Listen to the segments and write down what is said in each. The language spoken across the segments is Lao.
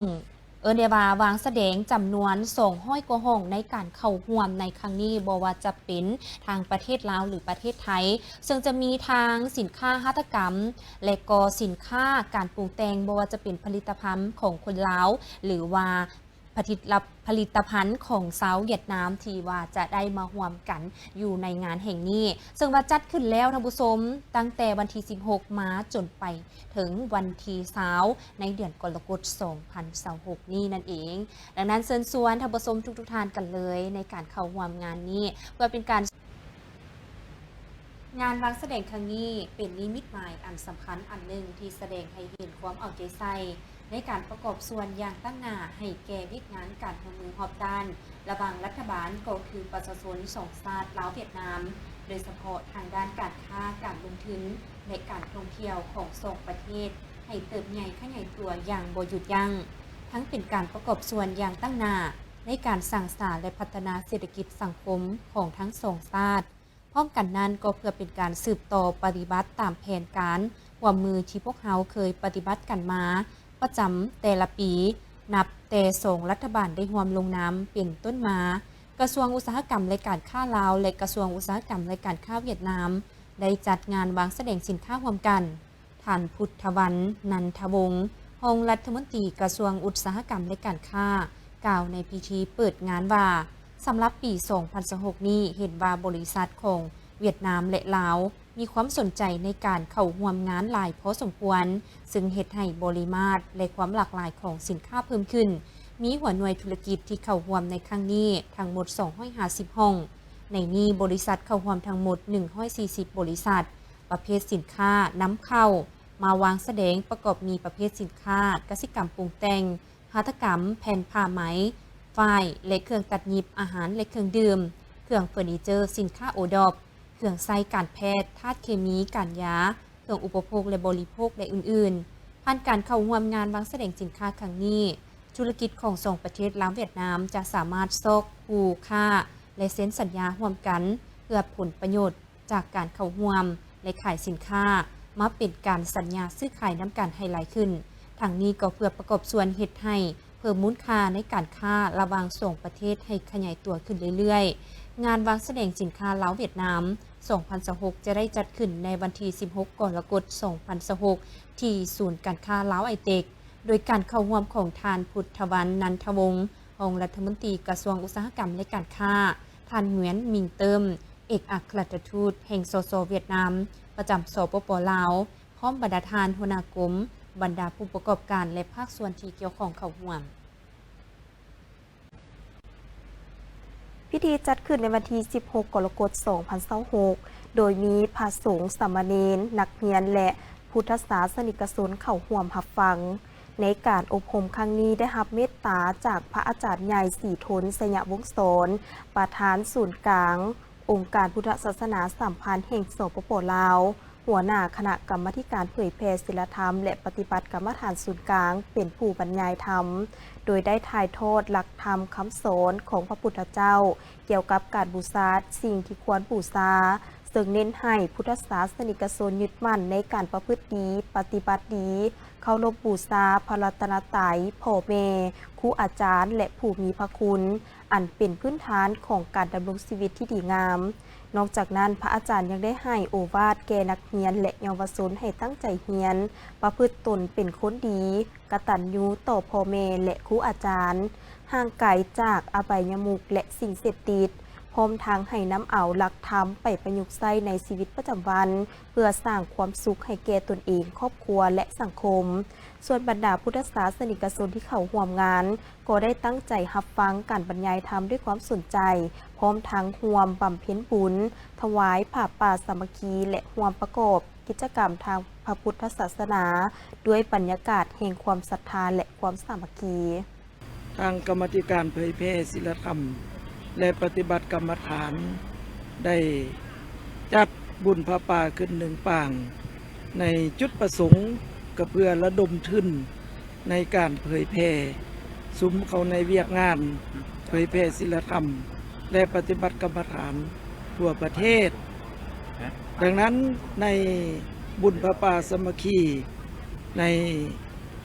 ເອີ້ນໄດ້ວ່າວາງສະແດງຈຳນວນສອງຮ້ອຍກວ່າຫ້ອງໃນການເຂົ້າຮ່ວມໃນຄັ້ງນີ້, ບໍ່ວ່າຈະເປັນທາງປະເທດລາວ ຫຼື ປະເທດໄທ, ເຊິ່ງຈະມີທັງສິນຄ້າຫັດຖະກຳ ແລະ ກໍສິນຄ້າການປຸງແຕ່ງ, ບໍ່ວ່າຈະເປັນຜະລິດຕະພັນຂອງຄົນລາວ ຫຼືວ່າຜະລິດລະ ຜະລິດຕະພັນຂອງຊາວຫວຽດນາມ ທີ່ວ່າຈະໄດ້ມາຮ່ວມກັນຢູ່ໃນງານແຫ່ງນີ້, ເຊິ່ງວ່າຈັດຂຶ້ນແລ້ວທ່ານຜູ້ຊົມ, ຕັ້ງແຕ່ວັນທີສິບຫົກມາຈົນໄປເຖິງວັນທີຊາວ ໃນເດືອນກໍລະກົດສອງພັນຊາວຫົກນີ້ນັ້ນເອງ. ດັ່ງນັ້ນເຊີນຊວນທ່ານຜູ້ຊົມທຸກໆທ່ານກັນເລີຍ ໃນການເຂົ້າຮ່ວມງານນີ້ ເພື່ອເປັນການ ງານວາງສະແດງຄັ້ງນີ້ເປັນນິມິດໝາຍອັນສຳຄັນອັນໜຶ່ງ ທີ່ສະແດງໃຫ້ເຫັນຄວາມເອົາໃຈໃສ່ໃນການປະກອບສ່ວນຢ່າງຕັ້ງໜ້າໃຫ້ແກ່ວຽກງານການຮ່ວມມືຮອບດ້ານ ລະຫວ່າງລັດຖະບານ, ກໍຄືປະຊາຊົນສອງຊາດລາວຫວຽດນາມ, ໂດຍສະເພາະທາງດ້ານການຄ້າ, ການລົງທຶນ ແລະ ການທ່ອງທ່ຽວຂອງສອງປະເທດ ໃຫ້ເຕີບໃຫຍ່ຂະຫຍາຍຕົວຢ່າງບໍ່ຢຸດຢັ້ງ, ທັງເປັນການປະກອບສ່ວນຢ່າງຕັ້ງໜ້າໃນການສ້າງສາ ແລະ ພັດທະນາເສດຖະກິດສັງຄົມຂອງທັງສອງຊາດ. ພ້ອມກັນນັ້ນກໍເພື່ອເປັນການສືບຕໍ່ປະຕິບັດຕາມແຜນການຮ່ວມມືທີ່ພວກເຮົາເຄີຍປະຕິບັດກັນມາປະຈຳແຕ່ລະປີ, ນັບແຕ່ສອງລັດຖະບານໄດ້ຮ່ວມລົງນາມເປັນຕົ້ນມາ, ກະຊວງອຸດສາຫະກຳ ແລະ ການຄ້າລາວ ແລະ ກະຊວງອຸດສາຫະກຳ ແລະ ການຄ້າຫວຽດນາມ ໄດ້ຈັດງານວາງສະແດງສິນຄ້າຮ່ວມກັນ. ທ່ານ ພຸດທະວັນ ນັນທະວົງ ຮອງລັດຖະມົນຕີກະຊວງອຸດສາຫະກຳ ແລະ ການຄ້າ ກ່າວໃນພິທີເປີດງານວ່າ, ສຳລັບປີສອງພັນຊາວຫົກນີ້ ເຫັນວ່າບໍລິສັດຂອງຫວຽດນາມ ແລະ ລາວ ມີຄວາມສົນໃຈໃນການເຂົ້າຮ່ວມງານຫຼາຍພໍສົມຄວນ, ເຊິ່ງເຮັດໃຫ້ບໍລິມາດ ແລະ ຄວາມຫຼາກຫຼາຍຂອງສິນຄ້າເພີ່ມຂຶ້ນ. ມີຫົວໜ່ວຍທຸລະກິດທີ່ເຂົ້າຮ່ວມໃນຄັ້ງນີ້ທັງໝົດສອງຮ້ອຍຫ້າສິບຫ້ອງ, ໃນນີ້ບໍລິສັດເຂົ້າຮ່ວມທັງໝົດໜຶ່ງຮ້ອຍສີ່ສິບບໍລິສັດ. ປະເພດສິນຄ້ານຳເຂົ້າມາວາງສະແດງປະກອບມີປະເພດສິນຄ້າກະສິກຳປຸງແຕ່ງ, ຫັດຖະກຳ, ແຜ່ນຜ້າໄໝ, ຝ້າຍ ແລະ ເຄື່ອງຕັດຫຍິບ, ອາຫານ ແລະ ເຄື່ອງດື່ມ, ເຄື່ອງເຟີນີເຈີ, ສິນຄ້າໂອດອບ, ເຄື່ອງໃຊ້ການແພດ, ທາດເຄມີ, ການຢາ, ເຄື່ອງອຸປະໂພກ ແລະ ບໍລິໂພກ ແລະ ອື່ນໆ. ຜ່ານການເຂົ້າຮ່ວມງານວາງສະແດງສິນຄ້າຄັ້ງນີ້, ທຸລະກິດຂອງສອງປະເທດລາວຫວຽດນາມຈະສາມາດຊອກຄູ່ຄ້າ ແລະ ເຊັນສັນຍາຮ່ວມກັນເພື່ອຜົນປະໂຫຍດ ຈາກການເຂົ້າຮ່ວມ ແລະ ຂາຍສິນຄ້າ ມາເປັນການສັນຍາຊື້ຂາຍນຳກັນໃຫ້ຫຼາຍຂຶ້ນ. ທັງນີ້ກໍເພື່ອປະກອບສ່ວນເຮັດໃຫ້ເພີ່ມມູນຄ່າໃນການຄ້າລະຫວ່າງສອງປະເທດໃຫ້ຂະຫຍາຍຕົວຂຶ້ນເລື້ອຍໆ. ງານວາງສະແດງສິນຄ້າລາວ-ຫວຽດນາມ ສອງພັນຊາວຫົກ ຈະໄດ້ຈັດຂຶ້ນໃນວັນທີສິບຫົກ ກໍລະກົດ ສອງພັນຊາວຫົກ ທີ່ສູນການຄ້າລາວໄອເຕັກ ໂດຍການເຂົ້າຮ່ວມຂອງທ່ານ ພຸດທະວັນ ນັນທະວົງ ຮອງລັດຖະມົນຕີກະຊວງອຸດສາຫະກຳ ແລະ ການຄ້າ, ທ່ານ ງວຽນ ມິງເຕີມ ເອກອັກຄະລັດຖະທູດແຫ່ງ ສສ ຫວຽດນາມ ປະຈຳ ສປປ ລາວ, ພ້ອມບັນດາທ່ານຫົວໜ້າກົມ, ບັນດາຜູ້ປະກອບການ ແລະ ພາກສ່ວນທີ່ກ່ຽວຂ້ອງເຂົ້າຮ່ວມ. ພິທີຈັດຂຶ້ນໃນວັນທີສິບຫົກ ກໍລະກົດ ສອງພັນຊາວຫົກ ໂດຍມີພະສົງ, ສາມະເນນ, ນັກຮຽນ ແລະ ພຸດທະສາສະນິກະຊົນເຂົ້າຮ່ວມຮັບຟັງ. ໃນການອົບຮົມຄັ້ງນີ້ ໄດ້ຮັບເມດຕາຈາກພະອາຈານໃຫຍ່ ສີທົນ ໄຊຍະວົງສອນ ປະທານສູນກາງອົງການພຸດທະສາສະໜາສຳພັນແຫ່ງ ສປປ ລາວ, ຫົວໜ້າຄະນະກຳມາທິການເຜີຍແຜ່ສິນລະທຳ ແລະ ປະຕິບັດກຳມະຖານສູນກາງ ເປັນຜູ້ບັນຍາຍທຳ, ໂດຍໄດ້ຖ່າຍທອດຫຼັກທຳຄຳສອນຂອງພະພຸດທະເຈົ້າ ກ່ຽວກັບການບູຊາສິ່ງທີ່ຄວນບູຊາ, ເຊິ່ງເນັ້ນໃຫ້ພຸດທະສາສະນິກະຊົນຍຶດໝັ້ນໃນການປະພຶດດີ, ປະຕິບັດດີ, ເຄົາລົບບູຊາພະລັດຕະນະໄຕ, ພໍ່ແມ່, ຄູອາຈານ ແລະ ຜູ້ມີພະຄຸນ, ອັນເປັນພື້ນຖານຂອງການດຳລົງຊີວິດທີ່ດີງາມ. ນອກຈາກນັ້ນ, ພະອາຈານຍັງໄດ້ໃຫ້ໂອວາດແກ່ນັກຮຽນ ແລະ ເຍົາວະຊົນໃຫ້ຕັ້ງໃຈຮຽນ, ປະພຶດຕົນເປັນຄົນດີ, ກະຕັນຍູຕໍ່ພໍ່ແມ່ ແລະ ຄູອາຈານ, ຫ່າງໄກຈາກອະບາຍຍະມຸກ ແລະ ສິ່ງເສບຕິດ, ພ້ອມທັງໃຫ້ນຳເອົາຫຼັກທຳໄປປະຍຸກໃຊ້ໃນຊີວິດປະຈຳວັນ ເພື່ອສ້າງຄວາມສຸກໃຫ້ແກ່ຕົນເອງ, ຄອບຄົວ ແລະ ສັງຄົມ. ສ່ວນບັນດາພຸດທະສາສະນິກະຊົນທີ່ເຂົ້າຮ່ວມງານ ກໍໄດ້ຕັ້ງໃຈຮັບຟັງການບັນຍາຍທຳດ້ວຍຄວາມສົນໃຈ, ພ້ອມທັງຮ່ວມບຳເພັນບຸນ, ຖວາຍຜ້າປ່າສາມັກຄີ ແລະ ຮ່ວມປະກອບ ກິດຈະກຳທາງພະພຸດທະສາສະໜາ ດ້ວຍບັນຍາກາດແຫ່ງຄວາມສັດທາ ແລະ ຄວາມສາມັກຄີ. ທາງກຳມາທິການເຜີຍແຜ່ສິນລະທຳ ແລະ ປະຕິບັດກຳມະຖານ ໄດ້ຈັດບຸນຜ້າປ່າຂຶ້ນໜຶ່ງປາງ ໃນຈຸດປະສົງກໍເພື່ອລະດົມທຶນ ໃນການເຜີຍແຜ່ ສຸມເຂົ້າໃນວຽກງານເຜີຍແຜ່ສິນລະທຳ ແລະ ປະຕິບັດກຳມະຖານທົ່ວປະເທດ. ດັ່ງນັ້ນ, ໃນບຸນຜ້າປ່າສາມັກຄີ ໃນ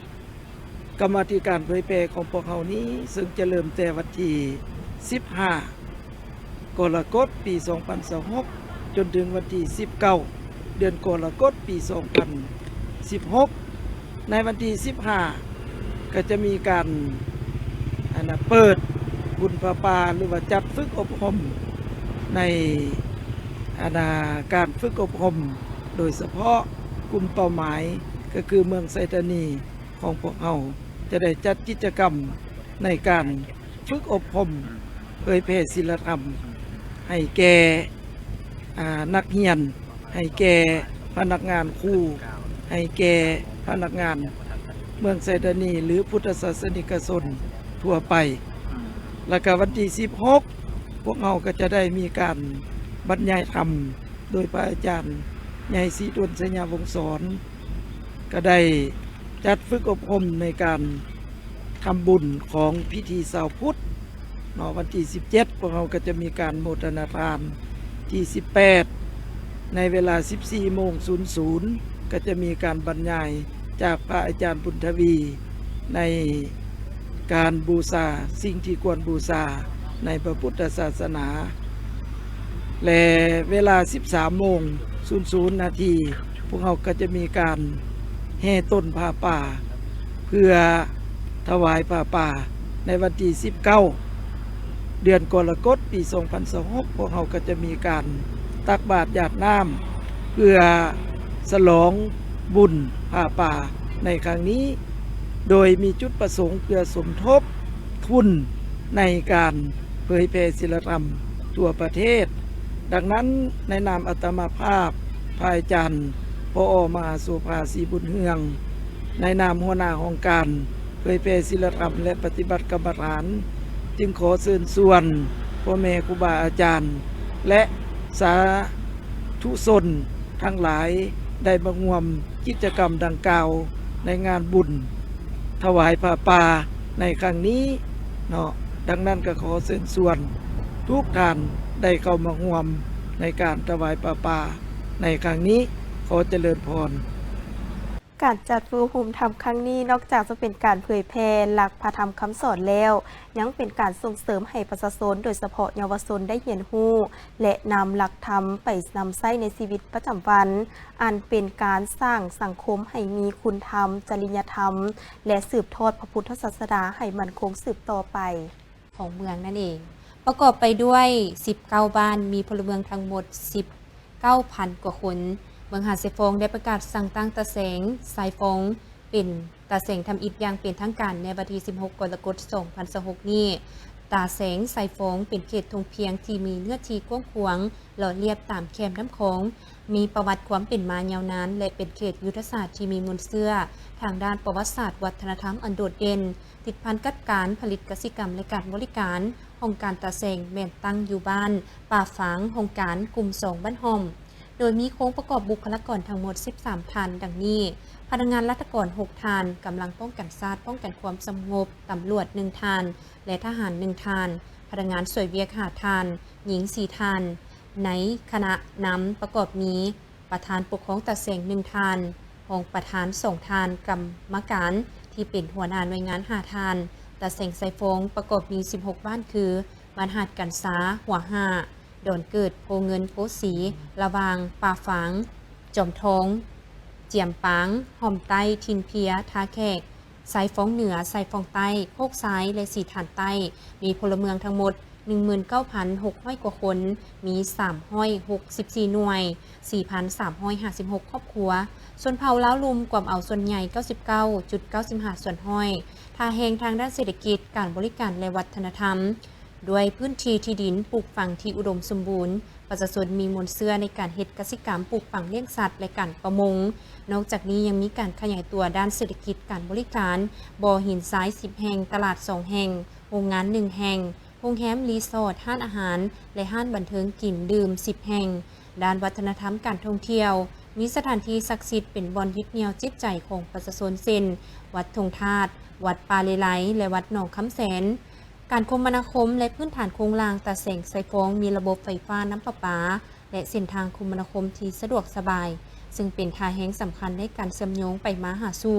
ກຳມາທິການເຜີຍແຜ່ຂອງພວກເຮົານີ້ ເຊິ່ງຈະເລີ່ມແຕ່ວັນທີສິບຫ້າ ກໍລະກົດ ປີສອງພັນຊາວຫົກ ຈົນເຖິງວັນທີສິບເກົ້າ ເດືອນກໍລະກົດ ປີສອງພັນສິບຫົກ. ໃນວັນທີສິບຫ້າ ກໍຈະມີການ ອັນນະ ເປີດບຸນຜ້າປ່າ ຫຼືວ່າຈັດຝຶກອົບຮົມ ໃນ ອັນນະ ການຝຶກອົບຮົມ ໂດຍສະເພາະກຸ່ມເປົ້າໝາຍ ກໍຄືເມືອງໄຊທານີ ຂອງພວກເຮົາຈະໄດ້ຈັດກິດຈະກຳໃນການຝຶກອົບຮົມເຜີຍແຜ່ສິນລະທຳໃຫ້ແກ່ ອາ ນັກຮຽນ, ໃຫ້ແກ່ພະນັກງານຄູ, ໃຫ້ແກ່ພະນັກງານເມືອງໄຊທານີ ຫຼື ພຸດທະສາສະນິກະຊົນທົ່ວໄປ. ແລ້ວກະວັນທີສິບຫົກ ພວກເຮົາກໍຈະໄດ້ມີການບັນຍາຍທຳໂດຍພະອາຈານໃຫຍ່ ສີດົນ ໄຊຍະວົງສອນ ກໍໄດ້ຈັດຝຶກອົບຮົມໃນການທຳບຸນຂອງພິທີຊາວພຸດເນາະ. ວັນທີສິບເຈັດ ພວກເຮົາກໍຈະມີການໂມທະນາທານ. ທີສິບແປດ ໃນເວລາສິບສີ່ໂມງສູນສູນ ກໍຈະມີການບັນຍາຍຈາກພະອາຈານບຸນທະວີ ໃນການບູຊາສິ່ງທີ່ຄວນບູຊາໃນພະພຸດທະສາສະໜາ. ແລະ ເວລາສິບສາມໂມງສູນສູນນາທີ ພວກເຮົາກໍຈະມີການແຫ່ຕົ້ນຜ້າປ່າ ເພື່ອຖວາຍຜ້າປ່າ. ໃນວັນທີສິບເກົ້າ ເດືອນກໍລະກົດ ປີສອງພັນຊາວຫົກ ພວກເຮົາກໍຈະມີການຕັກບາດຢາດນ້ຳ ເພື່ອສະຫຼອງບຸນຜ້າປ່າໃນຄັ້ງນີ້ ໂດຍມີຈຸດປະສົງເພື່ອສົມທົບ ທຶນໃນການເຜີຍແຜ່ສິນລະທຳທົ່ວປະເທດ. ດັ່ງນັ້ນ, ໃນນາມອາດຕະມາພາບ ພະອາຈານ ປອ ມະຫາໂສພາ ສີບຸນເຮືອງ, ໃນນາມຫົວໜ້າຫ້ອງການເຜີຍແຜ່ສິນລະທຳ ແລະ ປະຕິບັດກຳມະຖານ, ຈຶ່ງຂໍເຊີນຊວນພໍ່ແມ່ຄູບາອາຈານ ແລະ ສາທຸຊົນທັງຫຼາຍ ໄດ້ມາຮ່ວມ ກິດຈະກຳດັ່ງກ່າວໃນງານບຸນຖວາຍຜ້າປ່າໃນຄັ້ງນີ້ເນາະ. ດັ່ງນັ້ນກໍຂໍເຊີນຊວນທຸກທ່ານໄດ້ເຂົ້າມາຮ່ວມໃນການຖວາຍຜ້າປ່າໃນຄັ້ງນີ້. ຂໍຈະເລີນພອນ. ການຈັດຝຶກອົບຮົມທຳຄັ້ງນີ້ ນອກຈາກຈະເປັນການເຜີຍແຜ່ຫຼັກພະທຳຄຳສອນແລ້ວ, ຍັງເປັນການສົ່ງເສີມໃຫ້ປະຊາຊົນ, ໂດຍສະເພາະເຍົາວະຊົນ ໄດ້ຮຽນຮູ້ ແລະ ນຳຫຼັກທຳໄປນຳໃຊ້ໃນຊີວິດປະຈຳວັນ, ອັນເປັນການສ້າງສັງຄົມໃຫ້ມີຄຸນທຳ, ຈະລິຍະທຳ ແລະ ສືບທອດພະພຸດທະສາສະໜາໃຫ້ໝັ້ນຄົງສືບຕໍ່ໄປ ຂອງເມືອງນັ້ນເອງ. ປະກອບໄປດ້ວຍສິບເກົ້າບ້ານ, ມີພົນລະເມືອງທັງໝົດສິບເກົ້າພັນກວ່າຄົນ. ເມືອງຫາດຊາຍຟອງໄດ້ປະກາດສ້າງຕັ້ງຕາແສງຊາຍຟອງ ເປັນຕາແສງທຳອິດຢ່າງເປັນທາງການໃນວັນທີສິບຫົກ ກໍລະກົດ ສອງພັນຊາວຫົກນີ້. ຕາແສງຊາຍຟອງເປັນເຂດທົ່ງພຽງທີ່ມີເນື້ອທີ່ກວ້າງຂວາງ ເລາະລຽບຕາມແຄມນ້ຳຂອງ, ມີປະຫວັດຄວາມເປັນມາຍາວນານ ແລະ ເປັນເຂດຍຸດທະສາດທີ່ມີມູນເຊື້ອທາງດ້ານປະຫວັດສາດວັດທະນະທຳອັນໂດດເດັ່ນ, ຕິດພັນກັບການຜະລິດກະສິກຳ ແລະ ການບໍລິການ. ຫ້ອງການຕາແສງແມ່ນຕັ້ງຢູ່ບ້ານປ່າຝາງ, ຫ້ອງການກຸ່ມສອງ ບ້ານຫ້ອມ. ໂດຍມີໂຄງປະກອບບຸກຄະລາກອນທັງໝົດສິບສາມທ່ານ ດັ່ງນີ້: ພະນັກງານລັດຖະກອນຫົກທ່ານ, ກຳລັງປ້ອງກັນຊາດປ້ອງກັນຄວາມສະຫງົບຕຳຫຼວດໜຶ່ງທ່ານ ແລະ ທະຫານໜຶ່ງທ່ານ, ພະນັກງານຊ່ວຍວຽກຫ້າທ່ານ, ຍິງສີ່ທ່ານ. ໃນຄະນະນຳປະກອບມີ ປະທານປົກຄອງຕາແສງໜຶ່ງທ່ານ, ຮອງປະທານສອງທ່ານ, ກຳມະການທີ່ເປັນຫົວໜ້າໜ່ວຍງານຫ້າທ່ານ. ຕາແສງຊາຍຟອງປະກອບມີສິບຫົກບ້ານ ຄື ບ້ານຫາດກັນຊາ, ຫົວຫ້າ, ດອນເກີດ, ໂພເງິນ, ໂພສີ, ລະຫວ່າງ, ປ່າຝາງ, ຈອມທອງ, ຈຽມປາງ, ຫ້ອມໃຕ້, ຖິ່ນເພຍ, ທ່າແຂກ, ຊາຍຟອງເໜືອ, ຊາຍຟອງໃຕ້, ໂຄກຊາຍ ແລະ ສີຖານໃຕ້. ມີພົນລະເມືອງທັງໝົດໜຶ່ງໝື່ນເກົ້າພັນຫົກຮ້ອຍກວ່າຄົນ, ມີສາມຮ້ອຍຫົກສິບສີ່ໜ່ວຍ, ສີ່ພັນສາມຮ້ອຍຫ້າສິບຫົກຄອບຄົວ. ຊົນເຜົ່າລາວລຸ່ມກວມເອົາສ່ວນໃຫຍ່ ເກົ້າສິບເກົ້າຈຸດເກົ້າຫ້າສ່ວນຮ້ອຍ. ທ່າແຮງທາງດ້ານເສດຖະກິດ, ການບໍລິການ ແລະ ວັດທະນະທຳ. ດ້ວຍພື້ນທີ່ທີ່ດິນປູກຝັງທີ່ອຸດົມສົມບູນ, ປະຊາຊົນມີມູນເຊື້ອໃນການເຮັດກະສິກຳ, ປູກຝັງ, ລ້ຽງສັດ ແລະ ການປະມົງ. ນອກຈາກນີ້ຍັງມີການຂະຫຍາຍຕົວດ້ານເສດຖະກິດ, ການບໍລິການ, ບໍ່ຫີນຊາຍສິບແຫ່ງ, ຕະຫຼາດສອງແຫ່ງ, ໂຮງງານໜຶ່ງແຫ່ງ, ໂຮງແຮມ, ຣີສອດ, ຮ້ານອາຫານ ແລະ ຮ້ານບັນເທີງກິນດື່ມສິບແຫ່ງ. ດ້ານວັດທະນະທຳການທ່ອງທ່ຽວ, ມີສະຖານທີ່ສັກສິດເປັນບ່ອນຍຶດໜ່ຽວຈິດໃຈຂອງປະຊາຊົນ ເຊັ່ນ ວັດທົ່ງທາດ, ວັດປ່າເລໄລ ແລະ ວັດໜອງຄຳແສນ. ການຄົມມະນາຄົມ ແລະ ພື້ນຖານໂຄງລ່າງ, ຕາແສງຊາຍຟອງມີລະບົບໄຟຟ້າ, ນ້ຳປະປາ ແລະ ເສັ້ນທາງຄົມມະນາຄົມທີ່ສະດວກສະບາຍ. ຊຶ່ງເປັນທ່າແຮງສຳຄັນໃນການເຊື່ອມໂຍງໄປມາຫາສູ່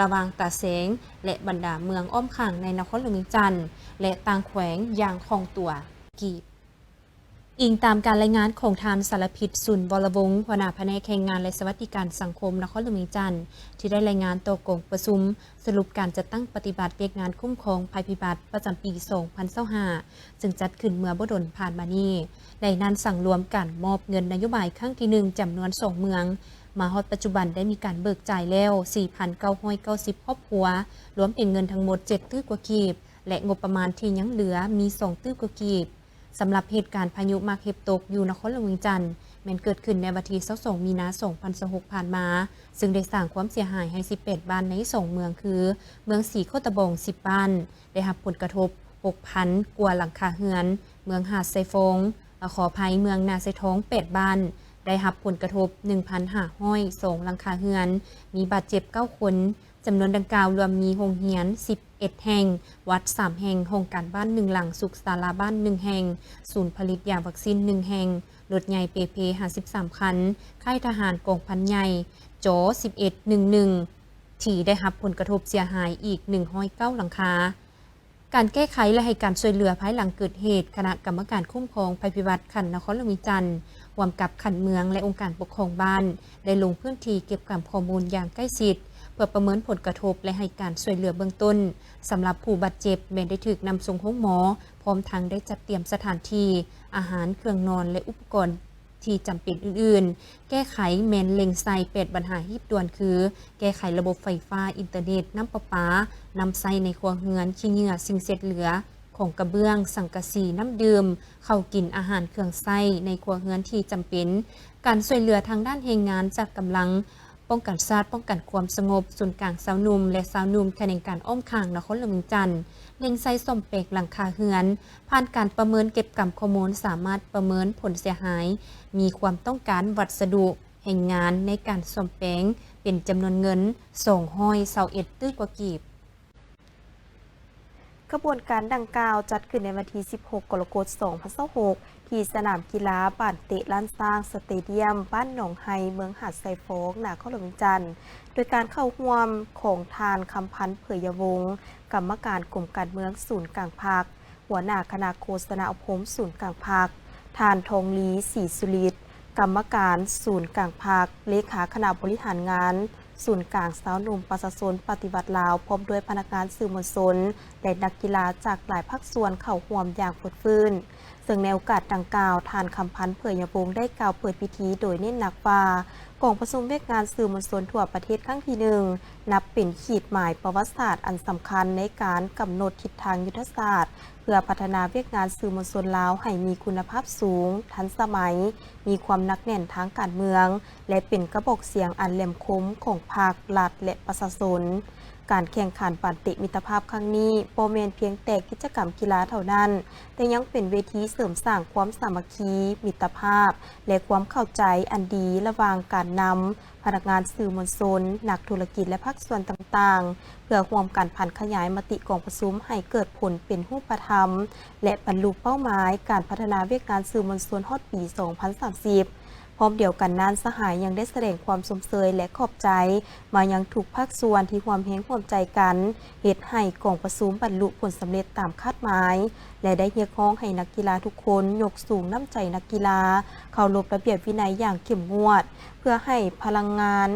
ລະຫວ່າງຕາແສງ ແລະ ບັນດາເມືອງອ້ອມຂ້າງໃນນະຄອນຫຼວງວຽງຈັນ ແລະ ຕ່າງແຂວງຢ່າງຄ່ອງຕົວ. ອີງຕາມການລາຍງານຂອງທ່ານ ສາລະພິດ ສູນວໍລະວົງ ຫົວໜ້າພະແນກແຮງງານ ແລະ ສະຫວັດດີການສັງຄົມນະຄອນຫຼວງວຽງຈັນ ທີ່ໄດ້ລາຍງານຕໍ່ກອງປະຊຸມສະຫຼຸບການຈັດຕັ້ງປະຕິບັດວຽກງານຄຸ້ມຄອງໄພພິບັດປະຈຳປີສອງພັນຊາວຫ້າ ຊຶ່ງຈັດຂຶ້ນເມື່ອບໍ່ດົນຜ່ານມານີ້. ໃນນັ້ນສັງລວມການມອບເງິນນະໂຍບາຍຄັ້ງທີໜຶ່ງ ຈຳນວນສອງເມືອງ, ມາຮອດປັດຈຸບັນໄດ້ມີການເບີກຈ່າຍແລ້ວສີ່ພັນເກົ້າຮ້ອຍເກົ້າສິບຄອບຄົວ, ລວມເປັນເງິນທັງໝົດເຈັດຕື້ກວ່າກີບ ແລະ ງົບປະມານທີ່ຍັງເຫຼືອມີສອງຕື້ກວ່າກີບ. ສຳລັບເຫດການພາຍຸໝາກເຫັບຕົກຢູ່ນະຄອນຫຼວງວຽງຈັນ ແມ່ນເກີດຂຶ້ນໃນວັນທີຊາວສອງ ມີນາ ສອງພັນຊາວຫົກ ຜ່ານມາ, ຊຶ່ງໄດ້ສ້າງຄວາມເສຍຫາຍໃຫ້ສິບແປດບ້ານໃນສອງເມືອງ ຄື ເມືອງສີໂຄດຕະບອງ ສິບບ້ານ ໄດ້ຮັບຜົນກະທົບ ຫົກພັນກວ່າຫຼັງຄາເຮືອນ, ເມືອງຫາດຊາຍຟອງ ອາ ຂໍອະໄພ ເມືອງນາຊາຍທອງ ແປດບ້ານ ໄດ້ຮັບຜົນກະທົບ ໜຶ່ງພັນຫ້າຮ້ອຍສອງຫຼັງຄາເຮືອນ, ມີບາດເຈັບເກົ້າຄົນ. ຈຳນວນດັ່ງກ່າວລວມມີໂຮງຮຽນສິບເອັດແຫ່ງ, ວັດສາມແຫ່ງ, ຫ້ອງການບ້ານໜຶ່ງຫຼັງ, ສຸກສາລາບ້ານໜຶ່ງແຫ່ງ, ສູນຜະລິດຢາວັກຊີນໜຶ່ງແຫ່ງ, ລົດໃຫຍ່ເປເພຫ້າສິບສາມຄັນ, ຄ້າຍທະຫານກອງພັນໃຫຍ່ ຈ ສິບເອັດໜຶ່ງໜຶ່ງ ທີ່ໄດ້ຮັບຜົນກະທົບເສຍຫາຍອີກໜຶ່ງຮ້ອຍເກົ້າຫຼັງຄາ. ການແກ້ໄຂ ແລະ ໃຫ້ການຊ່ວຍເຫຼືອພາຍຫຼັງເກີດເຫດ, ຄະນະກຳມະການຄຸ້ມຄອງໄພພິບັດຂັ້ນນະຄອນຫຼວງວຽງຈັນ ຮ່ວມກັບຂັ້ນເມືອງ ແລະ ອົງການປົກຄອງບ້ານ ໄດ້ລົງພື້ນທີ່ເກັບກຳຂໍ້ມູນຢ່າງໃກ້ຊິດ ເພື່ອປະເມີນຜົນກະທົບ ແລະ ໃຫ້ການຊ່ວຍເຫຼືອເບື້ອງຕົ້ນ. ສຳລັບຜູ້ບາດເຈັບແມ່ນໄດ້ຖືກນຳສົ່ງໂຮງໝໍ, ພ້ອມທັງໄດ້ຈັດຕຽມສະຖານທີ່, ອາຫານ, ເຄື່ອງນອນ ແລະ ອຸປະກອນທີ່ຈຳເປັນອື່ນໆ. ແກ້ໄຂແມ່ນເລັງໃສ່ແປດບັນຫາຮີບດ່ວນ ຄື ແກ້ໄຂລະບົບໄຟຟ້າ, ອິນເຕີເນັດ, ນ້ຳປະປາ, ນ້ຳໃຊ້ໃນຄົວເຮືອນ, ຂີ້ເຫຍື້ອ, ສິ່ງເສດເຫຼືອ, ຂອງກະເບື້ອງ, ສັງກະສີ, ນ້ຳດື່ມ, ເຂົ້າກິນ, ອາຫານ, ເຄື່ອງໃຊ້ໃນຄົວເຮືອນທີ່ຈຳເປັນ, ການຊ່ວຍເຫຼືອທາງດ້ານແຮງງານຈາກກຳລັງ ປ້ອງກັນຊາດ, ປ້ອງກັນຄວາມສະຫງົບ, ສູນກາງຊາວໜຸ່ມ ແລະ ຊາວໜຸ່ມ ຂະແໜງການອ້ອມຂ້າງນະຄອນຫຼວງວຽງຈັນ ເລັງໃສ່ສ້ອມແປງຫຼັງຄາເຮືອນ. ຜ່ານການປະເມີນເກັບກຳຂໍ້ມູນ ສາມາດປະເມີນຜົນເສຍຫາຍ, ມີຄວາມຕ້ອງການວັດສະດຸ, ແຮງງານໃນການສ້ອມແປງເປັນຈຳນວນເງິນສອງຮ້ອຍຊາວເອັດຕື້ກວ່າກີບ. ຂະບວນການດັ່ງກ່າວຈັດຂຶ້ນໃນວັນທີສິບຫົກ ກໍລະກົດ ສອງພັນຊາວຫົກ ທີ່ສະໜາມກິລາບານເຕະລ້ານຊ້າງສະເຕດຽມ ບ້ານໜອງໄຮ ເມືອງຫາດຊາຍຟອງ ນະຄອນຫຼວງວຽງຈັນ ໂດຍການເຂົ້າຮ່ວມຂອງທ່ານ ຄຳພັນ ເຜີຍຍະວົງ ກຳມະການກົມການເມືອງສູນກາງພັກ, ຫົວໜ້າຄະນະໂຄສະນາອົບຮົມສູນກາງພັກ, ທ່ານ ທອງລີ ສີສຸລິດ ກຳມະການສູນກາງພັກ, ເລຂາຄະນະບໍລິຫານງານສູນກາງຊາວໜຸ່ມປະຊາຊົນປະຕິວັດລາວ, ພ້ອມດ້ວຍພະນັກງານສື່ມວນຊົນ ແລະ ນັກກິລາຈາກຫຼາຍພາກສ່ວນເຂົ້າຮ່ວມຢ່າງຟົດຟື້ນ. ເຊິ່ງໃນໂອກາດດັ່ງກ່າວ, ທ່ານ ຄຳພັນ ເຜີຍຍະວົງ ໄດ້ກ່າວເປີດພິທີໂດຍເນັ້ນໜັກວ່າ ກອງປະຊຸມວຽກງານສື່ມວນຊົນທົ່ວປະເທດຄັ້ງທີໜຶ່ງ ນັບເປັນຂີດໝາຍປະຫວັດສາດອັນສຳຄັນໃນການກຳນົດທິດທາງຍຸດທະສາດ ເພື່ອພັດທະນາວຽກງານສື່ມວນຊົນລາວໃຫ້ມີຄຸນນະພາບສູງ, ທັນສະໄໝ, ມີຄວາມໜັກແໜ້ນທາງການເມືອງ ແລະ ເປັນກະບອກສຽງອັນແຫຼມຄົມຂອງພັກ, ລັດ ແລະ ປະຊາຊົນ. ການແຂ່ງຂັນບານເຕະມິດຕະພາບຄັ້ງນີ້ ບໍ່ແມ່ນພຽງແຕ່ກິດຈະກຳກິລາເທົ່ານັ້ນ, ແຕ່ຍັງເປັນເວທີເສີມສ້າງຄວາມສາມັກຄີ, ມິດຕະພາບ ແລະ ຄວາມເຂົ້າໃຈອັນດີລະຫວ່າງການນຳ, ພະນັກງານສື່ມວນຊົນ, ນັກທຸລະກິດ ແລະ ພາກສ່ວນຕ່າງໆ ເພື່ອຮ່ວມກັນຜັນຂະຫຍາຍມະຕິກອງປະຊຸມໃຫ້ເກີດຜົນເປັນຮູບປະທຳ ແລະ ບັນລຸເປົ້າໝາຍການພັດທະນາວຽກງານສື່ມວນຊົນຮອດປີສອງພັນສາມສິບ. ພ້ອມດຽວກັນນັ້ນ, ສະຫາຍຍັງໄດ້ສະແດງຄວາມຊົມເຊີຍ ແລະ ຂອບໃຈມາຍັງທຸກພາກສ່ວນທີ່ຮ່ວມແຮງຮ່ວມໃຈກັນ ເຮັດໃຫ້ກອງປະຊຸມບັນລຸຜົນສຳເລັດຕາມຄາດໝາຍ ແລະ ໄດ້ຮຽກຮ້ອງໃຫ້ນັກກິລາທຸກຄົນຍົກສູງນ້ຳໃຈນັກກິລາ, ເຄົາລົບລະບຽບວິໄນຢ່າງເຂັ້ມງວດ ເພື່ອໃຫ້ພະລັງງານ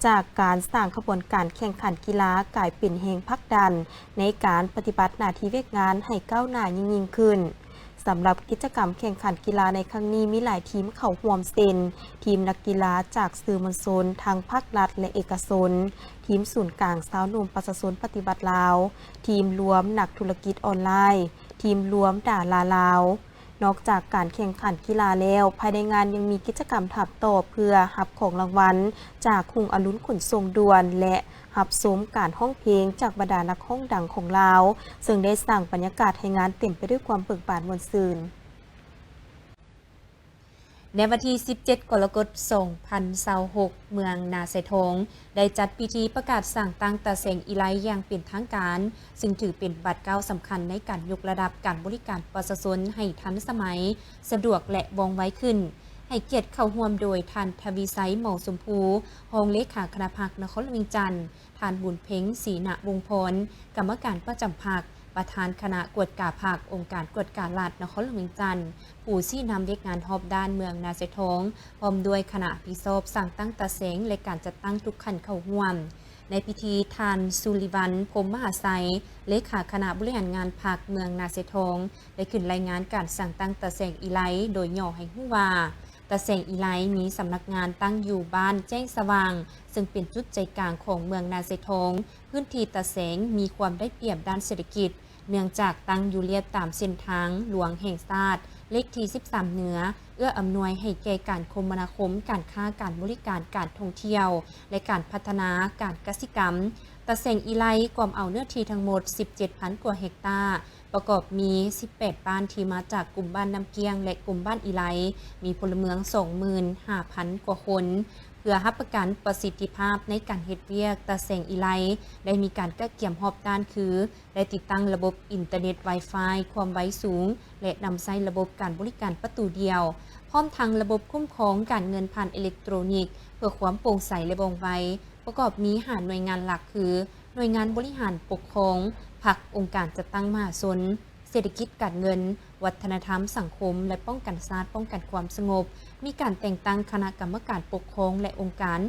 ຈາກການສ້າງຂະບວນການແຂ່ງຂັນກິລາກາຍເປັນແຮງຜັກດັນໃນການປະຕິບັດໜ້າທີ່ວຽກງານໃຫ້ກ້າວໜ້າຍິ່ງໆຂຶ້ນ. ສຳລັບກິດຈະກຳແຂ່ງຂັນກິລາໃນຄັ້ງນີ້ມີຫຼາຍທີມເຂົ້າຮ່ວມ ເຊັ່ນ ທີມນັກກິລາຈາກສື່ມວນຊົນທັງພາກລັດ ແລະ ເອກະຊົນ, ທີມສູນກາງຊາວໜຸ່ມປະຊາຊົນປະຕິວັດລາວ, ທີມລວມນັກທຸລະກິດອອນລາຍ, ທີມລວມດາລາລາວ. ນອກຈາກການແຂ່ງຂັນກິລາແລ້ວ, ພາຍໃນງານຍັງມີກິດຈະກຳຖາມຕອບເພື່ອຮັບຂອງລາງວັນຈາກຮຸ່ງອະລຸນຂົນສົ່ງດ່ວນ ແລະ ຮັບຊົມການຮ້ອງເພງຈາກບັນດານັກຮ້ອງດັງຂອງລາວ, ເຊິ່ງໄດ້ສ້າງບັນຍາກາດໃຫ້ງານເຕັມໄປດ້ວຍຄວາມເບີກບານມ່ວນຊື່ນ. ໃນວັນທີສິບເຈັດ ກໍລະກົດ ສອງພັນຊາວຫົກ ເມືອງນາຊາຍທອງ ໄດ້ຈັດພິທີປະກາດສ້າງຕັ້ງຕາແສງອີໄລຢ່າງເປັນທາງການ, ຊຶ່ງຖືເປັນບາດກ້າວສຳຄັນໃນການຍົກລະດັບການບໍລິການປະຊາຊົນໃຫ້ທັນສະໄໝ, ສະດວກ ແລະ ວ່ອງໄວຂຶ້ນ. ໃຫ້ກຽດເຂົ້າຮ່ວມໂດຍ ທ່ານ ທະວີໄຊ ເໝົາຊົມພູ ຮອງເລຂາຄະນະພັກນະຄອນຫຼວງວຽງຈັນ, ທ່ານ ບຸນເພັງ ສີນະວົງພອນ ກຳມະການປະຈຳພັກ, ປະທານຄະນະກວດກາພັກ, ອົງການກວດກາລັດນະຄອນຫຼວງວຽງຈັນ, ຜູ້ຊີ້ນຳວຽກງານຮອບດ້ານເມືອງນາຊາຍທອງ, ພ້ອມດ້ວຍຄະນະຮັບຜິດຊອບສ້າງຕັ້ງຕາແສງ ແລະ ການຈັດຕັ້ງທຸກຂັ້ນເຂົ້າຮ່ວມ. ໃນພິທີ, ທ່ານ ສຸລິວັນ ພົມມະຫາໄຊ ເລຂາຄະນະບໍລິຫານງານພັກເມືອງນາຊາຍທອງ ໄດ້ຂຶ້ນລາຍງານການສ້າງຕັ້ງຕາແສງອີໄລ ໂດຍຫຍໍ້ໃຫ້ຮູ້ວ່າ ຕາແສງອີໄລມີສຳນັກງານຕັ້ງຢູ່ບ້ານແຈ້ງສະຫວ່າງ, ເຊິ່ງເປັນຈຸດໃຈກາງຂອງເມືອງນາຊາຍທອງ. ພື້ນທີ່ຕາແສງມີຄວາມໄດ້ປຽບດ້ານເສດຖະກິດ ເນື່ອງຈາກຕັ້ງຢູ່ລຽບຕາມເສັ້ນທາງຫຼວງແຫ່ງຊາດ ເລກທີສິບສາມເໜືອ, ເອື້ອອຳນວຍໃຫ້ແກ່ການຄົມມະນາຄົມ, ການຄ້າ, ການບໍລິການ, ການທ່ອງທ່ຽວ ແລະ ການພັດທະນາການກະສິກຳ. ຕາແສງອີໄລກວມເອົາເນື້ອທີ່ທັງໝົດສິບເຈັດພັນກວ່າເຮັກຕາ, ປະກອບມີສິບແປດບ້ານທີ່ມາຈາກກຸ່ມບ້ານນ້ຳກ້ຽງ ແລະ ກຸ່ມບ້ານອີໄລ, ມີພົນລະເມືອງສອງໝື່ນຫ້າພັນກວ່າຄົນ. ເພື່ອຮັບປະກັນປະສິດທິພາບໃນການເຮັດວຽກ, ຕາແສງອີໄລໄດ້ມີການກະກຽມຮອບດ້ານ ຄື ໄດ້ຕິດຕັ້ງລະບົບອິນເຕີເນັດ ວາຍຟາຍ ຄວາມໄວສູງ ແລະ ນຳໃຊ້ລະບົບການບໍລິການປະຕູດຽວ, ພ້ອມທັງລະບົບຄຸ້ມຄອງການເງິນຜ່ານເອເລັກໂຕຣນິກ ເພື່ອຄວາມໂປ່ງໃສ ແລະ ວ່ອງໄວ. ປະກອບມີຫ້າໜ່ວຍງານຫຼັກ ຄື ໜ່ວຍງານບໍລິຫານປົກຄອງ, ພັກ, ອົງການຈັດຕັ້ງມະຫາຊົນ, ເສດຖະກິດການເງິນ, ວັດທະນະທຳສັງຄົມ ແລະ ປ້ອງກັນຊາດ, ປ້ອງກັນຄວາມສະຫງົບ. ມີການແຕ່ງຕັ້ງຄະນະກຳມະການປົກຄອງ ແລະ ອົງການ,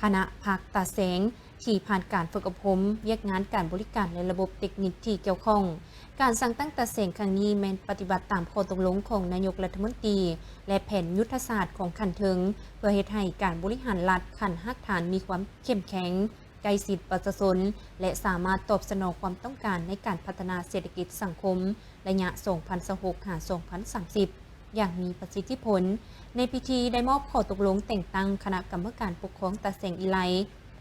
ຄະນະພັກຕາແສງ ທີ່ຜ່ານການຝຶກອົບຮົມວຽກງານການບໍລິການ ແລະ ລະບົບເຕັກນິກທີ່ກ່ຽວຂ້ອງ. ການສ້າງຕັ້ງຕາແສງຄັ້ງນີ້ແມ່ນປະຕິບັດຕາມຂໍ້ຕົກລົງຂອງນາຍົກລັດຖະມົນຕີ ແລະ ແຜນຍຸດທະສາດຂອງຂັ້ນເທິງ ເພື່ອເຮັດໃຫ້ການບໍລິຫານລັດຂັ້ນຮາກຖານມີຄວາມເຂັ້ມແຂງ, ໃກ້ຊິດປະຊາຊົນ ແລະ ສາມາດຕອບສະໜອງຄວາມຕ້ອງການໃນການພັດທະນາເສດຖະກິດສັງຄົມ ໄລຍະສອງພັນຊາວຫົກ ຫາ ສອງພັນສາມສິບ ຢ່າງມີປະສິດທິຜົນ. ໃນພິທີໄດ້ມອບຂໍ້ຕົກລົງແຕ່ງຕັ້ງຄະນະກຳມະການປົກຄອງຕາແສງອີໄລ,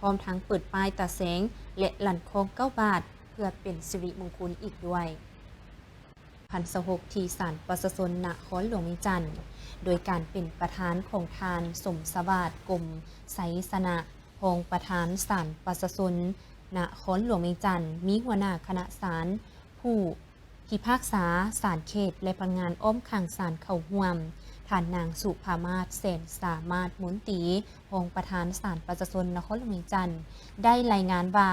ພ້ອມທັງເປີດປ້າຍຕາແສງ ແລະ ລັ່ນຄ້ອງເກົ້າບາດ ເພື່ອເປັນສິລິມົງຄຸນອີກດ້ວຍ. ພັນຊາວຫົກ ທີ່ສານປະຊາຊົນນະຄອນຫຼວງວຽງຈັນ, ໂດຍການເປັນປະທານຂອງທ່ານ ສົມສະຫວາດ ກົມໄຊຊະນະ ຮອງປະທານສານປະຊາຊົນນະຄອນຫຼວງວຽງຈັນ, ມີຫົວໜ້າຄະນະສານ, ຜູ້ ພິພາກສາສານເຂດ ແລະ ພະນັກງານອ້ອມຂ້າງສານເຂົ້າຮ່ວມ, ທ່ານນາງ ສຸພາມາດ ແສນສາມາດ ມົນຕີ ຮອງປະທານສານປະຊາຊົນນະຄອນຫຼວງວຽງຈັນ ໄດ້ລາຍງານວ່າ,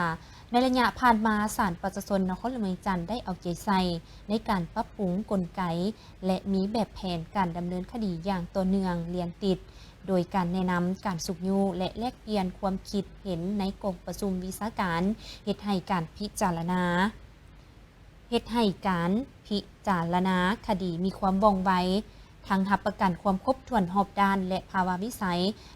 ໃນໄລຍະຜ່ານມາ, ສານປະຊາຊົນນະຄອນຫຼວງວຽງຈັນໄດ້ເອົາໃຈໃສ່ໃນການປັບປຸງກົນໄກ ແລະ ມີແບບແຜນການດຳເນີນຄະດີຢ່າງຕໍ່ເນື່ອງລຽນຕິດ, ໂດຍການແນະນຳ, ການຊຸກຍູ້ ແລະ ແລກປ່ຽນຄວາມຄິດເຫັນໃນກອງປະຊຸມວິຊາການ, ເຮັດໃຫ້ການພິຈາລະນາ ເຮັດໃຫ້ການພິຈາລະນາຄະດີມີຄວາມວ່ອງໄວ, ທັງຮັບປະກັນຄວາມຄົບຖ້ວນຮອບດ້ານ ແລະ ພາວະວິໄສ,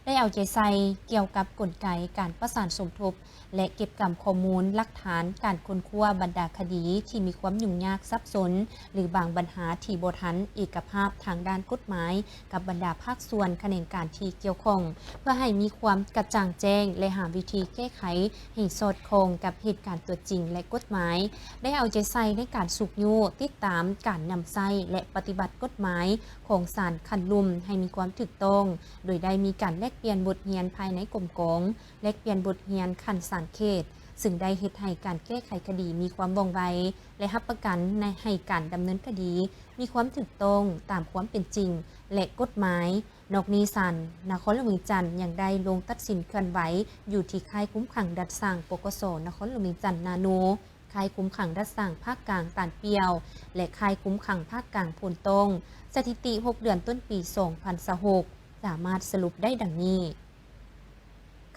ໄດ້ເອົາໃຈໃສ່ກ່ຽວກັບກົນໄກການປະສານສົມທົບ ແລະ ເກັບກຳຂໍ້ມູນຫຼັກຖານການຄົ້ນຄວ້າບັນດາຄະດີທີ່ມີຄວາມຫຍຸ້ງຍາກສັບສົນ ຫຼື ບາງບັນຫາທີ່ບໍ່ທັນເອກະພາບທາງດ້ານກົດໝາຍ ກັບບັນດາພາກສ່ວນຂະແໜງການທີ່ກ່ຽວຂ້ອງ ເພື່ອໃຫ້ມີຄວາມກະຈ່າງແຈ້ງ ແລະ ຫາວິທີແກ້ໄຂໃຫ້ສອດຄ່ອງກັບເຫດການຕົວຈິງ ແລະ ກົດໝາຍ, ໄດ້ເອົາໃຈໃສ່ໃນການຊຸກຍູ້, ຕິດຕາມການນຳໃຊ້ ແລະ ປະຕິບັດກົດໝາຍຂອງສານຂັ້ນລຸ່ມໃຫ້ມີຄວາມຖືກຕ້ອງ, ໂດຍໄດ້ມີການແລກປ່ຽນບົດຮຽນພາຍໃນກົມກອງ, ແລກປ່ຽນບົດຮຽນຂັ້ນສານເຂດ, ຊຶ່ງໄດ້ເຮັດໃຫ້ການແກ້ໄຂຄະດີມີຄວາມວ່ອງໄວ ແລະ ຮັບປະກັນໃນ ໃຫ້ການດຳເນີນຄະດີມີຄວາມຖືກຕ້ອງຕາມຄວາມເປັນຈິງ ແລະ ກົດໝາຍ. ນອກນີ້, ສານນະຄອນຫຼວງວຽງຈັນຍັງໄດ້ລົງຕັດສິນເຄື່ອນໄຫວຢູ່ທີ່ຄ້າຍຄຸມຂັງດັດສ້າງ ປກສ ນະຄອນຫຼວງວຽງຈັນນາໂນ, ຄ້າຍຄຸມຂັງດັດສ້າງພາກກາງຕານປ່ຽວ ແລະ ຄ້າຍຄຸມຂັງພາກກາງໂພນຕ້ອງ, ສະຖິຕິຫົກເດືອນຕົ້ນປີສອງພັນຊາວຫົກ ສາມາດສະຫຼຸບໄດ້ດັ່ງນີ້.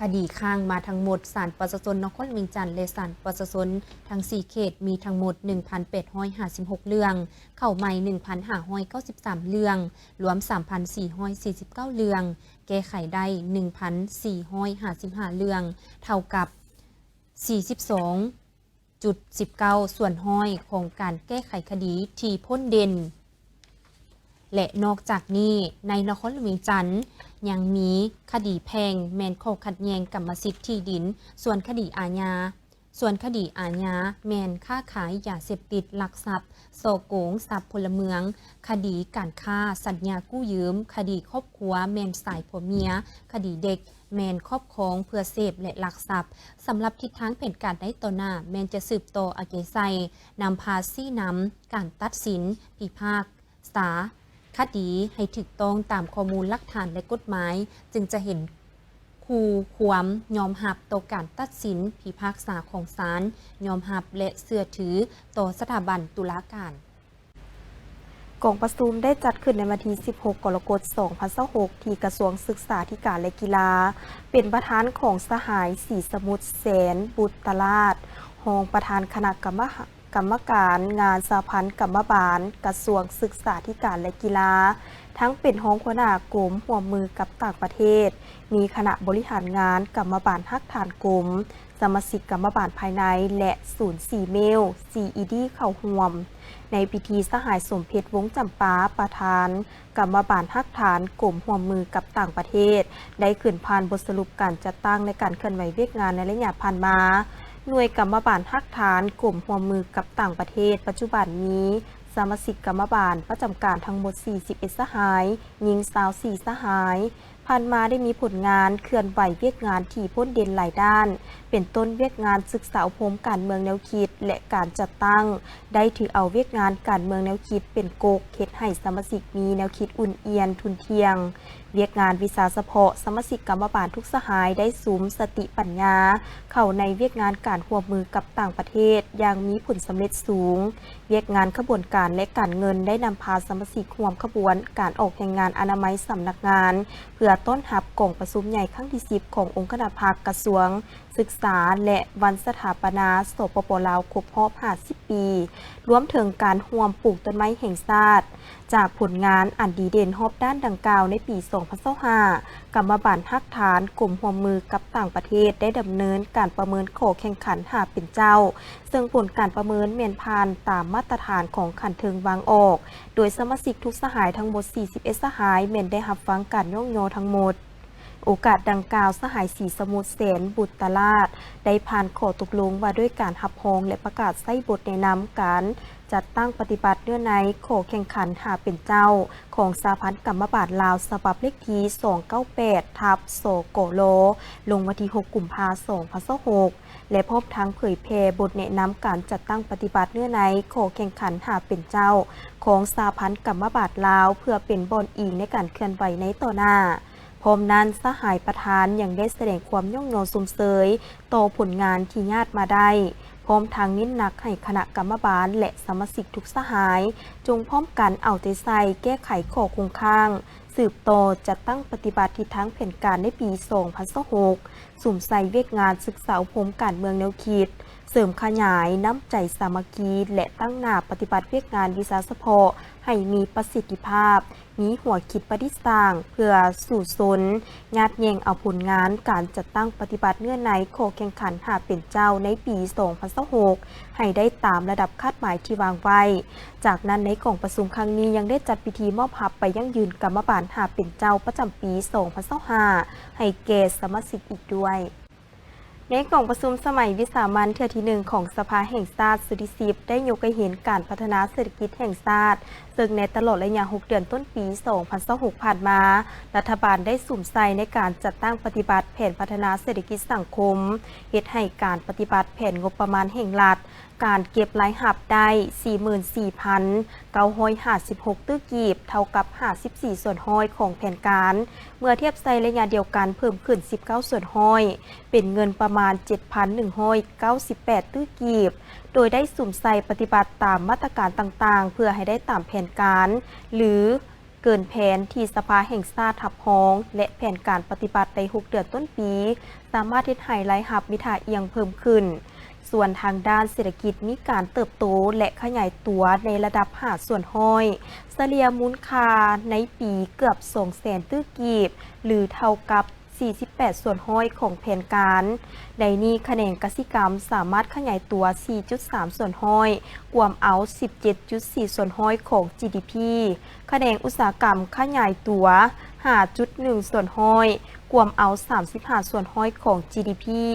ຄະດີຄ້າງມາທັງໝົດ, ສານປະຊາຊົນນະຄອນຫຼວງວຽງຈັນ ແລະ ສານປະຊາຊົນທັງສີ່ເຂດ ມີທັງໝົດໜຶ່ງພັນແປດຮ້ອຍຫ້າສິບຫົກເລື່ອງ, ເຂົ້າໃໝ່ໜຶ່ງພັນຫ້າຮ້ອຍເກົ້າສິບສາມເລື່ອງ, ລວມສາມພັນສີ່ຮ້ອຍສີ່ສິບເກົ້າເລື່ອງ, ແກ້ໄຂໄດ້ໜຶ່ງພັນສີ່ຮ້ອຍຫ້າສິບຫ້າເລື່ອງ, ເທົ່າກັບສີ່ສິບສອງຈຸດສິບເກົ້າສ່ວນຮ້ອຍຂອງການແກ້ໄຂຄະດີທີ່ພົ້ນເດັ່ນ. ແລະ ນອກຈາກນີ້, ໃນນະຄອນຫຼວງວຽງຈັນຍັງມີຄະດີແພ່ງແມ່ນຂໍ້ຂັດແຍ່ງກຳມະສິດທີ່ດິນ, ສ່ວນຄະດີອາຍາ, ສ່ວນຄະດີອາຍາແມ່ນຄ້າຂາຍຢາເສບຕິດ, ລັກຊັບ, ສໍ້ໂກງຊັບພົນລະເມືອງ, ຄະດີການຄ້າ, ສັນຍາກູ້ຢືມ, ຄະດີຄອບຄົວແມ່ນສາຍຜົວເມຍ, ຄະດີເດັກ ແມ່ນຄອບຄອງເພື່ອເສບ ແລະ ລັກຊັບ. ສຳລັບທິດທາງແຜນການໃນຕໍ່ໜ້າ ແມ່ນຈະສືບຕໍ່ເອົາໃຈໃສ່ ນຳພາຊີ້ນຳການຕັດສິນ, ພິພາກສາຄ ຄະດີໃຫ້ຖືກຕ້ອງຕາມຂໍ້ມູນຫຼັກຖານ ແລະ ກົດໝາຍ, ຈຶ່ງຈະເຫັນຄູ່ຄວາມຍອມຮັບຕໍ່ການຕັດສິນພິພາກສາຂອງສານ, ຍອມຮັບ ແລະ ເຊື່ອຖືຕໍ່ສະຖາບັນຕຸລາການ. ກອງປະຊຸມໄດ້ຈັດຂຶ້ນໃນວັນທີສິບຫົກ ກໍລະກົດ ສອງພັນຊາວຫົກ ທີ່ກະຊວງສຶກສາທິການ ແລະ ກິລາ, ເປັນປະທານຂອງສະຫາຍ ສີສະໝຸດ ແສນບຸດຕະລາດ, ຮອງປະທານຄະນະກຳມະ ກຳມະການງານສະຫະພັນກຳມະບານກະຊວງສຶກສາທິການ ແລະ ກິລາ, ທັງເປັນຮອງຫົວໜ້າກົມຮ່ວມມືກັບຕ່າງປະເທດ, ມີຄະນະບໍລິຫານງານກຳມະບານຮາກຖານກົມ, ສະມາຊິກກຳມະບານພາຍໃນ ແລະ ສູນຊີເມວ ຊີອີດີ ເຂົ້າຮ່ວມ. ໃນພິທີ, ສະຫາຍ ສົມເພັດ ວົງຈຳປາ ປະທານ ກຳມະບານຮາກຖານກົມຮ່ວມມືກັບຕ່າງປະເທດ ໄດ້ຂຶ້ນຜ່ານບົດສະຫຼຸບການຈັດຕັ້ງ ແລະ ການເຄື່ອນໄຫວວຽກງານໃນໄລຍະຜ່ານມາ. ໜ່ວຍກຳມະບານຮາກຖານກົມຮ່ວມມືກັບຕ່າງປະເທດ ປັດຈຸບັນມີສະມາຊິກກຳມະບານປະຈຳການທັງໝົດ ສີ່ສິບເອັດ ສະຫາຍ, ຍິງ ຊາວສີ່ ສະຫາຍ. ຜ່ານມາໄດ້ມີຜົນງານເຄື່ອນໄຫວວຽກງານທີ່ໂດດເດັ່ນຫຼາຍດ້ານ, ເປັນຕົ້ນວຽກງານສຶກສາອົບຮົມການເມືອງແນວຄິດ ແລະ ການຈັດຕັ້ງ ໄດ້ຖືເອົາວຽກງານການເມືອງແນວຄິດເປັນກົກ, ເຮັດໃຫ້ສະມາຊິກມີແນວຄິດອຸ່ນອຽນ, ທຸ່ນທ່ຽງ. ວຽກງານວິຊາສະເພາະ, ສະມາຊິກກຳມະບານທຸກສະຫາຍໄດ້ສຸມສະຕິປັນຍາເຂົ້າໃນວຽກງານການຮ່ວມມືກັບຕ່າງປະເທດຢ່າງມີຜົນສຳເລັດສູງ. ວຽກງານຂະບວນການ ແລະ ການເງິນໄດ້ນຳພາສະມາຊິກຮ່ວມຂະບວນການອອກແຮງງານອະນາໄມສຳນັກງານ ເພື່ອຕ້ອນຮັບກອງປະຊຸມໃຫຍ່ຄັ້ງທີສິບ ຂອງອົງຄະນະພັກກະຊວງ ສຶກສາ ແລະ ວັນສະຖາປະນາ ສປປ ລາວ ຄົບຮອບຫ້າສິບປີ, ລວມເຖິງການຮ່ວມປູກຕົ້ນໄມ້ແຫ່ງຊາດ. ຈາກຜົນງານອັນດີເດັ່ນຮອບດ້ານດັ່ງກ່າວ, ໃນປີສອງພັນຊາວຫ້າ ກຳມະບານຮາກຖານກົມຮ່ວມມືກັບຕ່າງປະເທດໄດ້ດຳເນີນການປະເມີນຂໍ້ແຂ່ງຂັນຫ້າເປັນເຈົ້າ, ເຊິ່ງຜົນການປະເມີນແມ່ນຜ່ານຕາມມາດຕະຖານຂອງຂັ້ນເທິງວາງອອກ, ໂດຍສະມາຊິກທຸກສະຫາຍທັງໝົດສີ່ສິບເອັດສະຫາຍແມ່ນໄດ້ຮັບຟັງການຍ້ອງຍໍທັງໝົດ. ໂອກາດດັ່ງກ່າວ, ສະຫາຍ ສີສະໝຸດ ແສນບຸດຕະລາດ ໄດ້ຜ່ານຂໍ້ຕົກລົງວ່າດ້ວຍການຮັບຮອງ ແລະ ປະກາດໃຊ້ບົດແນະນຳການຈັດຕັ້ງປະຕິບັດເນື້ອໃນຂໍ້ແຂ່ງຂັນຫ້າເປັນເຈົ້າຂອງສະຫະພັນກຳມະບານລາວ ສະບັບເລກທີສອງເກົ້າແປດ ທັບ ສກລ ລົງວັນທີຫົກ ກຸມພາ ສອງພັນຊາວຫົກ ແລະ ພ້ອມທັງເຜີຍແຜ່ບົດແນະນຳການຈັດຕັ້ງປະຕິບັດເນື້ອໃນຂໍ້ແຂ່ງຂັນຫ້າເປັນເຈົ້າຂອງສະຫະພັນກຳມະບານລາວ ເພື່ອເປັນບ່ອນອີງໃນການເຄື່ອນໄຫວໃນຕໍ່ໜ້າ. ພ້ອມນັ້ນ, ສະຫາຍປະທານຍັງໄດ້ສະແດງຄວາມຍ້ອງຍໍຊົມເຊີຍຕໍ່ຜົນງານທີ່ຍາດມາໄດ້, ພ້ອມທັງເນັ້ນໜັກໃຫ້ຄະນະກຳມະບານ ແລະ ສະມາຊິກທຸກສະຫາຍ ຈົ່ງພ້ອມກັນເອົາໃຈໃສ່ແກ້ໄຂຂໍ້ຄົງຄ້າງ, ສືບຕໍ່ຈັດຕັ້ງປະຕິບັດທິດທາງແຜນການໃນປີສອງພັນຊາວຫົກ, ສຸມໃສ່ວຽກງານສຶກສາອົບຮົມການເມືອງແນວຄິດ, ເສີມຂະຫຍາຍນ້ຳໃຈສາມັກຄີ ແລະ ຕັ້ງໜ້າປະຕິບັດວຽກງານວິຊາສະເພາະໃຫ້ມີປະສິດທິພາບ, ມີຫົວຄິດປະດິດສ້າງເພື່ອສູ້ຊົນຍາດແຍ່ງເອົາຜົນງານການຈັດຕັ້ງປະຕິບັດເນື້ອໃນຂໍ້ແຂ່ງຂັນຫ້າເປັນເຈົ້າໃນປີສອງພັນຊາວຫົກ ໃຫ້ໄດ້ຕາມລະດັບຄາດໝາຍທີ່ວາງໄວ້. ຈາກນັ້ນ, ໃນກອງປະຊຸມຄັ້ງນີ້ຍັງໄດ້ຈັດພິທີມອບຮັບໃບຢັ້ງຢືນກຳມະບານຫ້າເປັນເຈົ້າປະຈຳປີສອງພັນຊາວຫ້າ ໃຫ້ແກ່ສະມາຊິກອີກດ້ວຍ. ໃນກອງປະຊຸມສະໄໝວິສາມັນເທື່ອທີໜຶ່ງຂອງສະພາແຫ່ງຊາດຊຸດທີສິບ ໄດ້ຍົກໃຫ້ເຫັນການພັດທະນາເສດຖະກິດແຫ່ງຊາດ, ເຊິ່ງໃນຕະຫຼອດໄລຍະຫົກເດືອນຕົ້ນປີສອງພັນຊາວຫົກຜ່ານມາ, ລັດຖະບານໄດ້ສຸມໃສ່ໃນການຈັດຕັ້ງປະຕິບັດແຜນພັດທະນາເສດຖະກິດສັງຄົມ, ເຮັດໃຫ້ການປະຕິບັດແຜນງົບປະມານແຫ່ງລັດ, ການເກັບລາຍຮັບໄດ້ສີ່ໝື່ນສີ່ພັນເກົ້າຮ້ອຍຫ້າສິບຫົກຕື້ກີບ, ເທົ່າກັບຫ້າສິບສີ່ສ່ວນຮ້ອຍຂອງແຜນການ, ເມື່ອທຽບໃສ່ໄລຍະດຽວກັນເພີ່ມຂຶ້ນສິບເກົ້າສ່ວນຮ້ອຍ, ເປັນເງິນປະມານເຈັດພັນໜຶ່ງຮ້ອຍເກົ້າສິບແປດຕື້ກີບ, ໂດຍໄດ້ສຸມໃສ່ປະຕິບັດຕາມມາດຕະການຕ່າງໆ ເພື່ອໃຫ້ໄດ້ຕາມແຜນການ ຫຼື ເກີນແຜນທີ່ສະພາແຫ່ງຊາດຮັບຮອງ ແລະ ແຜນການປະຕິບັດໃນຫົກເດືອນຕົ້ນປີ ສາມາດເຮັດໃຫ້ລາຍຮັບມີທ່າອ່ຽງເພີ່ມຂຶ້ນ. ສ່ວນທາງດ້ານເສດຖະກິດມີການເຕີບໂຕ ແລະ ຂະຫຍາຍຕົວໃນລະດັບຫ້າສ່ວນຮ້ອຍ, ສະເລ່ຍມູນຄ່າໃນປີເກືອບສອງແສນຕື້ກີບ ຫຼື ເທົ່າກັບ ສີ່ສິບແປດສ່ວນຮ້ອຍຂອງແຜນການ. ໃນນີ້, ຂະແໜງກະສິກຳສາມາດຂະຫຍາຍຕົວສີ່ຈຸດສາມສ່ວນຮ້ອຍ, ກວມເອົາສິບເຈັດຈຸດສີ່ສ່ວນຮ້ອຍຂອງ ຈີ ດີ ພີ, ຂະແໜງອຸດສາຫະກຳຂະຫຍາຍຕົວຫ້າຈຸດໜຶ່ງສ່ວນຮ້ອຍ, ກວມເອົາສາມສິບຫ້າສ່ວນຮ້ອຍຂອງ ຈີ ດີ ພີ,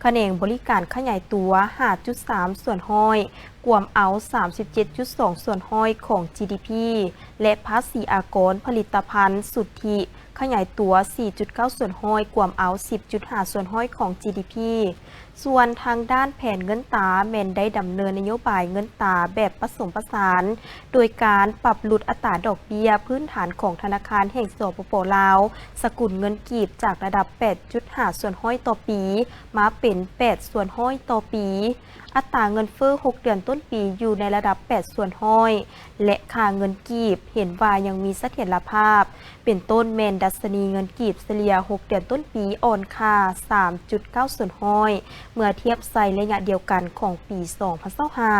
ຂະແໜງບໍລິການຂະຫຍາຍຕົວຫ້າຈຸດສາມສ່ວນຮ້ອຍ, ກວມເອົາສາມສິບເຈັດຈຸດສອງສ່ວນຮ້ອຍຂອງ ຈີ ດີ ພີ ແລະ ພາສີອາກອນຜະລິດຕະພັນສຸດທິ ຂະຫຍາຍຕົວ ສີ່ຈຸດເກົ້າສ່ວນຮ້ອຍ ກວມເອົາ ສິບຈຸດຫ້າສ່ວນຮ້ອຍຂອງ ຈີດີພີ. ສ່ວນທາງດ້ານແຜນເງິນຕາ ແມ່ນໄດ້ດຳເນີນນະໂຍບາຍເງິນຕາແບບປະສົມປະສານ ໂດຍການປັບຫຼຸດອັດຕາດອກເບ້ຍພື້ນຖານຂອງທະນາຄານແຫ່ງ ສປປ ລາວ ສະກຸນເງິນກີບ ຈາກລະດັບ ແປດຈຸດຫ້າສ່ວນຮ້ອຍຕໍ່ປີ ມາເປັນ ແປດສ່ວນຮ້ອຍຕໍ່ປີ. ອັດຕາເງິນເຟີ້ຫົກເດືອນຕົ້ນປີຢູ່ໃນລະດັບ ແປດສ່ວນຮ້ອຍ ແລະ ຄ່າເງິນກີບເຫັນວ່າຍັງມີສະຖຽນລະພາບ ເປັນຕົ້ນແມ່ນດັດຊະນີເງິນກີບສະເລ່ຍຫົກເດືອນຕົ້ນປີອ່ອນຄ່າ ສາມຈຸດເກົ້າສ່ວນຮ້ອຍ ເມື່ອທຽບໃສ່ໄລຍະດຽວກັນຂອງປີສອງພັນຊາວຫ້າ.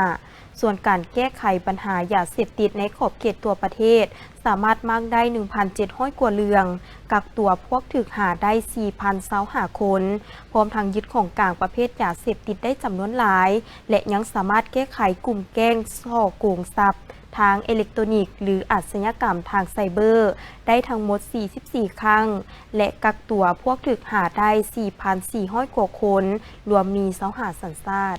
ສ່ວນການແກ້ໄຂບັນຫາຢາເສບຕິດໃນຂອບເຂດທົ່ວປະເທດ ສາມາດມ້າງໄດ້ ໜຶ່ງພັນເຈັດຮ້ອຍກວ່າເລື່ອງ, ກັກຕົວພວກຖືກຫາໄດ້ ສີ່ພັນຊາວຫ້າຄົນ, ພ້ອມທັງຍຶດຂອງກາງປະເພດຢາເສບຕິດໄດ້ຈຳນວນຫຼາຍ ແລະ ຍັງສາມາດແກ້ໄຂກຸ່ມແກ້ງສໍ້ໂກງຊັບທາງເອເລັກໂຕນິກ ຫຼື ອາຊະຍາກຳທາງໄຊເບີ ໄດ້ທັງໝົດ ສີ່ສິບສີ່ຄັ້ງ ແລະ ກັກຕົວພວກຖືກຫາໄດ້ ສີ່ພັນສີ່ຮ້ອຍກວ່າຄົນ, ລວມມີ ຊາວຫ້າສັນຊາດ.